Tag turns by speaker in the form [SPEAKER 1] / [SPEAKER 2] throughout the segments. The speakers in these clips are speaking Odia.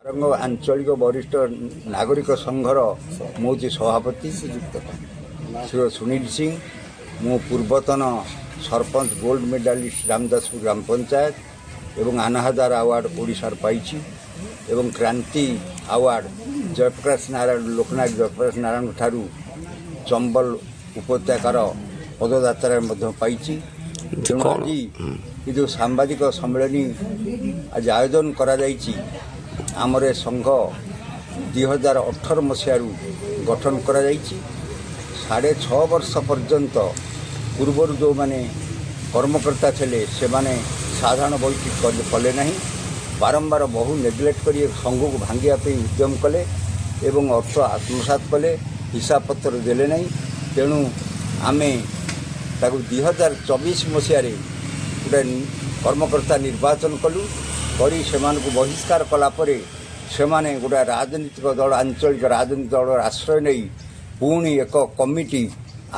[SPEAKER 1] ବାରଙ୍ଗ ଆଞ୍ଚଳିକ ବରିଷ୍ଠ ନାଗରିକ ସଂଘର ମୁଁ ହେଉଛି ସଭାପତି ଶ୍ରୀ ସୁନୀଲ ସିଂ। ମୁଁ ପୂର୍ବତନ ସରପଞ୍ଚ, ଗୋଲ୍ଡ ମେଡାଲିଷ୍ଟ ରାମଦାସପୁର ଗ୍ରାମ ପଞ୍ଚାୟତ ଏବଂ ଆନାହାଜାର ଆୱାର୍ଡ଼ ଓଡ଼ିଶାର ପାଇଛି ଏବଂ କ୍ରାନ୍ତି ଆୱାର୍ଡ଼ ଜୟପ୍ରକାଶ ନାରାୟଣ, ଲୋକନାୟକ ଜୟପ୍ରକାଶ ନାରାୟଣଙ୍କ ଠାରୁ ଚମ୍ବଲ ଉପତ୍ୟକାର ପଦଯାତ୍ରାରେ ମଧ୍ୟ ପାଇଛି। ତେଣୁ ଆଜି ଏ ଯେଉଁ ସାମ୍ବାଦିକ ସମ୍ମିଳନୀ ଆଜି ଆୟୋଜନ କରାଯାଇଛି, ଆମର ଏ ସଂଘ 2018 ମସିହାରୁ ଗଠନ କରାଯାଇଛି। 6.5 ବର୍ଷ ପର୍ଯ୍ୟନ୍ତ ପୂର୍ବରୁ ଯେଉଁମାନେ କର୍ମକର୍ତ୍ତା ଥିଲେ, ସେମାନେ ସାଧାରଣ ବୈଠକ କଲେ ନାହିଁ। ବାରମ୍ବାର ବହୁ ନେଗ୍ଲେକ୍ଟ କରି ସଂଘକୁ ଭାଙ୍ଗିବା ପାଇଁ ଉଦ୍ୟମ କଲେ ଏବଂ ଅର୍ଥ ଆତ୍ମସାତ କଲେ, ହିସାବପତ୍ର ଦେଲେ ନାହିଁ। ତେଣୁ ଆମେ ତାକୁ 2024 ମସିହାରେ ଗୋଟେ କର୍ମକର୍ତ୍ତା ନିର୍ବାଚନ କଲୁ। କରି ସେମାନଙ୍କୁ ବହିଷ୍କାର କଲା ପରେ ସେମାନେ ଗୋଟେ ରାଜନୈତିକ ଦଳ, ଆଞ୍ଚଳିକ ରାଜନୈତିକ ଦଳର ଆଶ୍ରୟ ନେଇ ପୁଣି ଏକ କମିଟି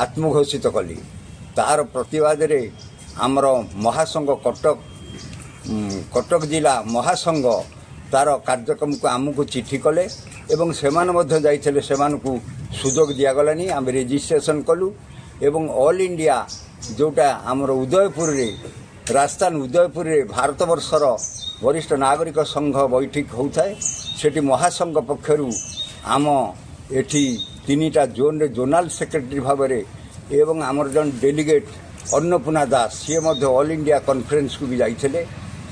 [SPEAKER 1] ଆତ୍ମଘୋଷିତ କଲେ। ତାର ପ୍ରତିବାଦରେ ଆମର ମହାସଂଘ କଟକ ଜିଲ୍ଲା ମହାସଂଘ ତାର କାର୍ଯ୍ୟକ୍ରମକୁ ଆମକୁ ଚିଠି କଲେ ଏବଂ ସେମାନେ ମଧ୍ୟ ଯାଇଥିଲେ, ସେମାନଙ୍କୁ ସୁଯୋଗ ଦିଆଗଲାନି। ଆମେ ରେଜିଷ୍ଟ୍ରେସନ କଲୁ ଏବଂ ଅଲ୍ ଇଣ୍ଡିଆ ଯେଉଁଟା ଆମର ଉଦୟପୁରରେ, ରାଜସ୍ଥାନ ଉଦୟପୁରରେ ଭାରତବର୍ଷର ବରିଷ୍ଠ ନାଗରିକ ସଂଘ ବୈଠକ ହେଉଥାଏ, ସେଠି ମହାସଂଘ ପକ୍ଷରୁ ଆମ ଏଠି 3ଟା ଜୋନ୍ରେ ଜୋନାଲ ସେକ୍ରେଟାରୀ ଭାବରେ ଏବଂ ଆମର ଜଣେ ଡେଲିଗେଟ୍ ଅନ୍ନପୂର୍ଣ୍ଣା ଦାସ, ସିଏ ମଧ୍ୟ ଅଲ୍ ଇଣ୍ଡିଆ କନଫରେନ୍ସକୁ ବି ଯାଇଥିଲେ।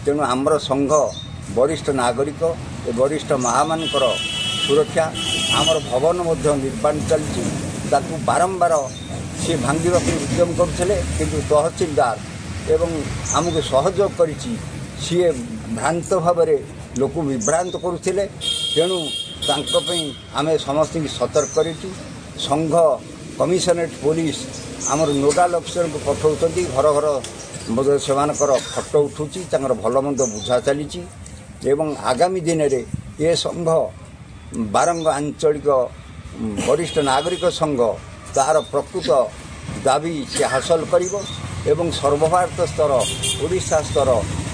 [SPEAKER 1] ତେଣୁ ଆମର ସଂଘ ବରିଷ୍ଠ ନାଗରିକ ଏ ବରିଷ୍ଠ ମାଆମାନଙ୍କର ସୁରକ୍ଷା, ଆମର ଭବନ ମଧ୍ୟ ନିର୍ମାଣ ଚାଲିଛି, ତାକୁ ବାରମ୍ବାର ସିଏ ଭାଙ୍ଗିବା ପାଇଁ ଉଦ୍ୟମ କରୁଥିଲେ, କିନ୍ତୁ ତହସିଲଦାର ଏବଂ ଆମକୁ ସହଯୋଗ କରିଛି। ସିଏ ଭ୍ରାନ୍ତ ଭାବରେ ଲୋକ ବିଭ୍ରାନ୍ତ କରୁଥିଲେ। ତେଣୁ ତାଙ୍କ ପାଇଁ ଆମେ ସମସ୍ତଙ୍କୁ ସତର୍କ କରିଛୁ। ସଂଘ କମିଶନରେଟ୍ ପୋଲିସ ଆମର ନୋଡାଲ ଅଫିସରଙ୍କୁ ପଠାଉଛନ୍ତି, ଘର ଘର ମଧ୍ୟ ସେମାନଙ୍କର ଫଟୋ ଉଠୁଛି, ତାଙ୍କର ଭଲ ମନ୍ଦ ବୁଝା ଚାଲିଛି ଏବଂ ଆଗାମୀ ଦିନରେ ଏ ସଂଘ, ବାରଙ୍ଗ ଆଞ୍ଚଳିକ ବରିଷ୍ଠ ନାଗରିକ ସଂଘ, ତାହାର ପ୍ରକୃତ ଦାବି ସେ ହାସଲ କରିବ ଏବଂ ସର୍ବଭାରତ ସ୍ତର, ଓଡ଼ିଶା ସ୍ତର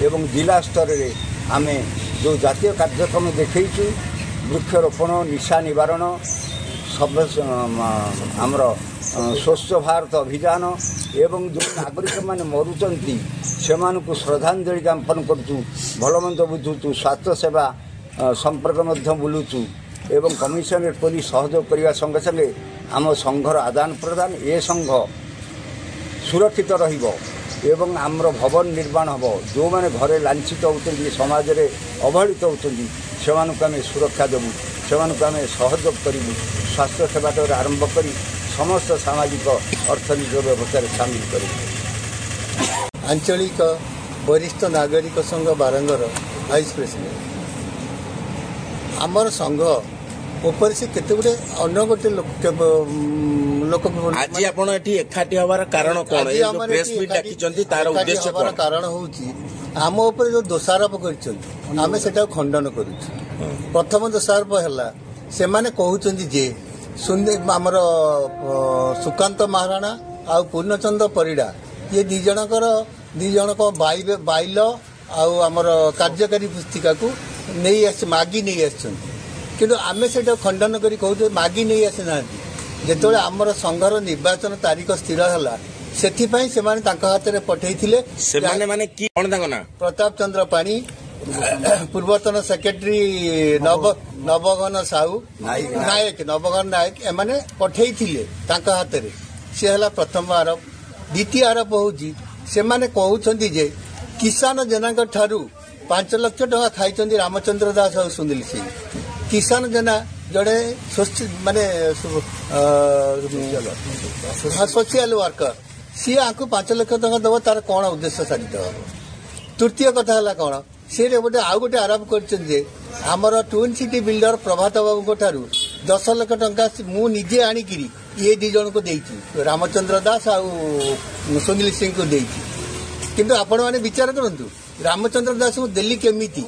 [SPEAKER 1] ଏବଂ ଜିଲ୍ଲା ସ୍ତରରେ ଆମେ ଯେଉଁ ଜାତୀୟ କାର୍ଯ୍ୟକ୍ରମ ଦେଖେଇଛୁ, ବୃକ୍ଷରୋପଣ, ନିଶା ନିବାରଣ, ଆମର ସ୍ୱଚ୍ଛ ଭାରତ ଅଭିଯାନ ଏବଂ ଯେଉଁ ନାଗରିକମାନେ ମରୁଛନ୍ତି ସେମାନଙ୍କୁ ଶ୍ରଦ୍ଧାଞ୍ଜଳି ଜ୍ଞାପନ କରୁଛୁ, ଭଲମନ୍ଦ ବୁଝୁଛୁ, ସ୍ୱାସ୍ଥ୍ୟ ସେବା ସମ୍ପର୍କ ମଧ୍ୟ ବୁଲୁଛୁ ଏବଂ କମିଶନରେଟ୍ ପୋଲିସ ସହଯୋଗ କରିବା ସଙ୍ଗେ ସଙ୍ଗେ ଆମ ସଂଘର ଆଦାନ ପ୍ରଦାନ, ଏ ସଂଘ ସୁରକ୍ଷିତ ରହିବ ଏବଂ ଆମର ଭବନ ନିର୍ମାଣ ହେବ। ଯେଉଁମାନେ ଘରେ ଲାଞ୍ଛିତ ହେଉଛନ୍ତି, ସମାଜରେ ଅବହେଳିତ ହେଉଛନ୍ତି, ସେମାନଙ୍କୁ ଆମେ ସୁରକ୍ଷା ଦେବୁ, ସେମାନଙ୍କୁ ଆମେ ସହଯୋଗ କରିବୁ, ସ୍ୱାସ୍ଥ୍ୟ ସେବାଠାରୁ ଆରମ୍ଭ କରି ସମସ୍ତ ସାମାଜିକ ଅର୍ଥନୈତିକ ବ୍ୟବସ୍ଥାରେ ସାମିଲ କରିବୁ।
[SPEAKER 2] ଆଞ୍ଚଳିକ ବରିଷ୍ଠ ନାଗରିକ ସଂଘ ବାରଙ୍ଗର ଭାଇସ୍ ପ୍ରେସିଡେଣ୍ଟ। ଆମର ସଂଘ ଉପରେ ସେ କେତେ ଗୁଡ଼ିଏ ଅନ୍ୟ ଗୋଟେ ଲୋକ
[SPEAKER 3] ଆଜି ଆପଣ ଏଠି ଏକାଠି ହବାର କାରଣ କଣ?
[SPEAKER 2] ଆଜି
[SPEAKER 3] ଏଇ ଯୋଉ
[SPEAKER 2] ଆମର
[SPEAKER 3] ପ୍ରେସ୍
[SPEAKER 2] ଏଠି
[SPEAKER 3] ମିଟ୍ ଡାକିଛନ୍ତି ତାର
[SPEAKER 2] ଏକାଠି
[SPEAKER 3] ଉଦ୍ଦେଶ୍ୟ
[SPEAKER 2] ହବାର
[SPEAKER 3] କଣ?
[SPEAKER 2] କାରଣ ହଉଛି ଆମ ଉପରେ ଯୋଉ ଦୋଷାରୋପ କରିଛନ୍ତି, ଆମେ ସେଟାକୁ ଖଣ୍ଡନ କରୁଛୁ। ପ୍ରଥମ ଦୋଷାରୋପ ହେଲା, ସେମାନେ କହୁଛନ୍ତି ଯେ ଆମର ସୁକାନ୍ତ ମହାରଣା ଆଉ ପୂର୍ଣ୍ଣଚନ୍ଦ୍ର ପରିଡ଼ା, ଇଏ ଦି ଜଣଙ୍କର ଦି ଜଣଙ୍କ ବାଇଲ ଆଉ ଆମର କାର୍ଯ୍ୟକାରୀ ପୁସ୍ତିକାକୁ ନେଇ ଆସି ମାଗି ନେଇ ଆସିଛନ୍ତି। କିନ୍ତୁ ଆମେ ସେଇଟା ଖଣ୍ଡନ କରି କହୁଛୁ, ମାଗି ନେଇ ଆସିନାହାନ୍ତି। ଯେତେବେଳେ ଆମର ସଂଘର ନିର୍ବାଚନ ତାରିଖ ସ୍ଥିର ହେଲା, ସେଥିପାଇଁ ସେମାନେ ତାଙ୍କ ହାତରେ ପଠେଇଥିଲେ।
[SPEAKER 3] ସେମାନେ ମାନେ କି କଣ ତାଙ୍କ ନାଁ?
[SPEAKER 2] ପ୍ରତାପ ଚନ୍ଦ୍ର ପାଣି, ପୂର୍ବତନ ସେକ୍ରେଟାରୀ ନବଘନ ସାହୁ ନାୟକ, ନବଘନ ନାୟକ, ଏମାନେ ପଠେଇଥିଲେ ତାଙ୍କ ହାତରେ। ସେ ହେଲା ପ୍ରଥମ ଆରୋପ। ଦ୍ୱିତୀୟ ଆରୋପ ହଉଛି, ସେମାନେ କହୁଛନ୍ତି ଯେ କିଷାନ ଜେନାଙ୍କ ଠାରୁ 5 ଲକ୍ଷ ଟଙ୍କା ଖାଇଛନ୍ତି ରାମଚନ୍ଦ୍ର ଦାସ ଆଉ ସୁନୀଲ ସିଂ। କିଷାନ ଜେନା ଜଣେ ମାନେ ସୋସିଆଲ ୱାର୍କର, ସିଏ ଆଙ୍କୁ 5 ଲକ୍ଷ ଟଙ୍କା ଦେବ, ତାର କଣ ଉଦ୍ଦେଶ୍ୟ ସାଧିତ ହେବ? ତୃତୀୟ କଥା ହେଲା କଣ, ସେ ଗୋଟେ ଆଉ ଗୋଟେ ଆରୋପ କରିଛନ୍ତି ଯେ ଆମର ଟ୍ୱିନ୍ ସିଟି ବିଲ୍ଡର ପ୍ରଭାତ ବାବୁଙ୍କ ଠାରୁ 10 ଲକ୍ଷ ଟଙ୍କା ମୁଁ ନିଜେ ଆଣିକିରି ଇଏ ଦି ଜଣଙ୍କୁ ଦେଇଛି, ରାମଚନ୍ଦ୍ର ଦାସ ଆଉ ସୁନୀଲ ସିଂଙ୍କୁ ଦେଇଛି। କିନ୍ତୁ ଆପଣମାନେ ବିଚାର କରନ୍ତୁ, ରାମଚନ୍ଦ୍ର ଦାସଙ୍କୁ ଦେଲି କେମିତି?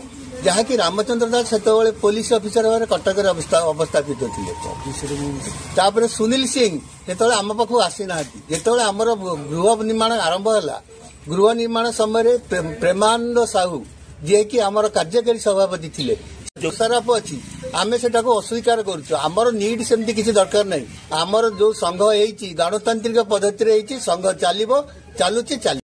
[SPEAKER 2] ଯାହାକି ରାମଚନ୍ଦ୍ର ଦାସ ସେତେବେଳେ ପୋଲିସ ଅଫିସର ଭାବରେ କଟକରେ ଅବସ୍ଥାପିତ ଥିଲେ। ତାପରେ ସୁନୀଲ ସିଂ ଯେତେବେଳେ ଆମ ପାଖକୁ ଆସିନାହାନ୍ତି, ଯେତେବେଳେ ଆମର ଗୃହ ନିର୍ମାଣ ଆରମ୍ଭ ହେଲା, ଗୃହ ନିର୍ମାଣ ସମୟରେ ପ୍ରେମାନନ୍ଦ ସାହୁ ଯିଏକି ଆମର କାର୍ଯ୍ୟକାରୀ ସଭାପତି ଥିଲେ, ଦୋଷାରୋପ ଅଛି, ଆମେ ସେଟାକୁ ଅସ୍ୱୀକାର କରୁଛୁ। ଆମର ନିଡ୍ ସେମିତି କିଛି ଦରକାର ନାହିଁ। ଆମର ଯୋଉ ସଂଘ ହେଇଛି, ଗଣତାନ୍ତ୍ରିକ ପଦ୍ଧତିରେ ହେଇଛି, ସଂଘ ଚାଲିବ, ଚାଲୁଛି, ଚାଲିବ।